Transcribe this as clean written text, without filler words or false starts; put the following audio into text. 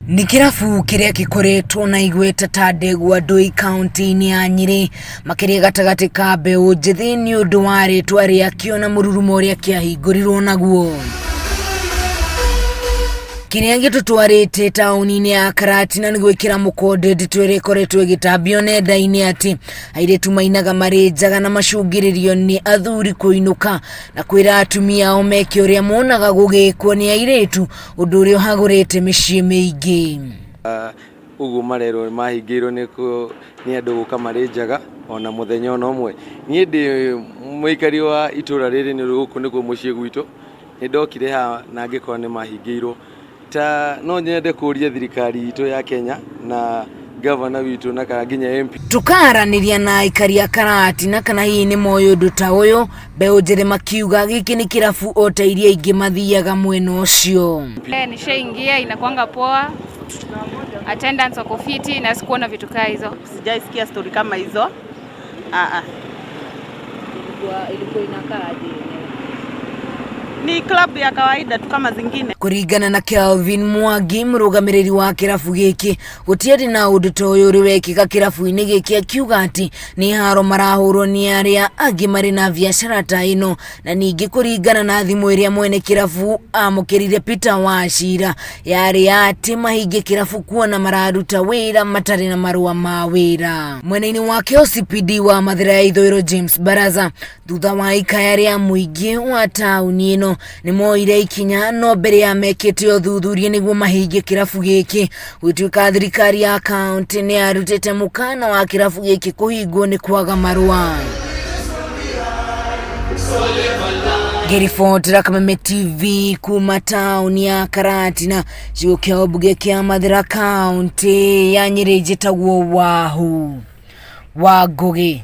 Nĩ kĩrabu kĩrĩa gĩkoretwo na igweta ta Ndegwa Ndũi kaũntĩ-inĩ ya Nyĩrĩ, makĩria gatagatĩ ka mbeũ njĩthĩ nĩ ũndũ wa rĩtwa rĩakĩo na mũrurumo ũrĩa kĩahingũrirwo naguo. Kĩrĩa gĩtũtwarĩte taũni-inĩ ya Karatina nĩ gwĩkĩra mũkonde ndeto ĩrĩa ĩkoretwo ĩgĩtambio nenda-inĩ atĩ airĩtu mainaga marĩ njaga na macũngĩrĩrio nĩ athuri kũinũka na kwĩra atumia ao meke ũrĩa monaga gũgĩkwo nĩ airĩtu ũndũ ũrĩa ũhagũrĩte mĩciĩ mĩingĩ. Ũguo marerwo mahingĩirwo nĩ nĩ andũ gũka marĩ njaga ona mũthenya ona ũmwe. Niĩ ndĩ mũikari wa itũra rĩrĩ nĩ gũkũ nĩkuo mũciĩ gwitũ, nĩ ndokire haha na ngĩkora nĩ mahingĩirwo. Ta no nyende kũria thirikari itũ ya Kenya na gavana witũ na kana nginya MP. Tũkaranĩria na aikari a Karatina kana hihi nĩ moĩ ũndũ ta ũyũ, mbeũ njĩthĩ makiuga gĩkĩ nĩ kĩrabu o ta iria ingĩ mathiaga mwena ũcio. Eh, nishaingia inakuanga poa, attendance wako fiti na sikuona vitu kaa hizo. Sijaisikia story kama hizo. Ah ah. Ilikuwa inakaa aje yenyewe? Ni club ya kawaida tu kama zingine. Kũringana na Kelvin Mwangi mũrũgamĩrĩri wa kĩrabu gĩkĩ gũtiarĩ na ũndũ ta ũyũ ũrĩ wekĩka kĩrabu-inĩ gĩkĩ akiuga atĩ nĩ haro marahũrwo nĩ arĩa angĩ marĩ na biacara ta ĩno na ningĩ kũringana na thimũ ĩrĩa mwene kĩrabu amũkĩrire Peter Wachira yarĩ ya atĩ mahinge kĩrabu kuona mararuta wĩra matarĩ na marũa ma wĩra. Mwena-inĩ wake OCPD wa Mathĩra ya Ithũĩro James Baraza thutha wa ikaya rĩa mũingĩ wa taũni ĩno nĩ moire ikinya no mbere ya mekĩte ũthuthuria nĩguo mahinge kĩrabu gĩkĩ gũtuĩka thirikari ya kaunti nĩ yarutĩte mũkana wa kĩrabu gĩkĩ kũhingwo nĩ kwaga marũa. Ngĩribotera Kameme TV kuma taũni ya Karatina gĩcigo kĩa ũmbunge kĩa Mathĩra kaunti ya Nyĩrĩ njĩtagwo Wahu wa Ngũgĩ.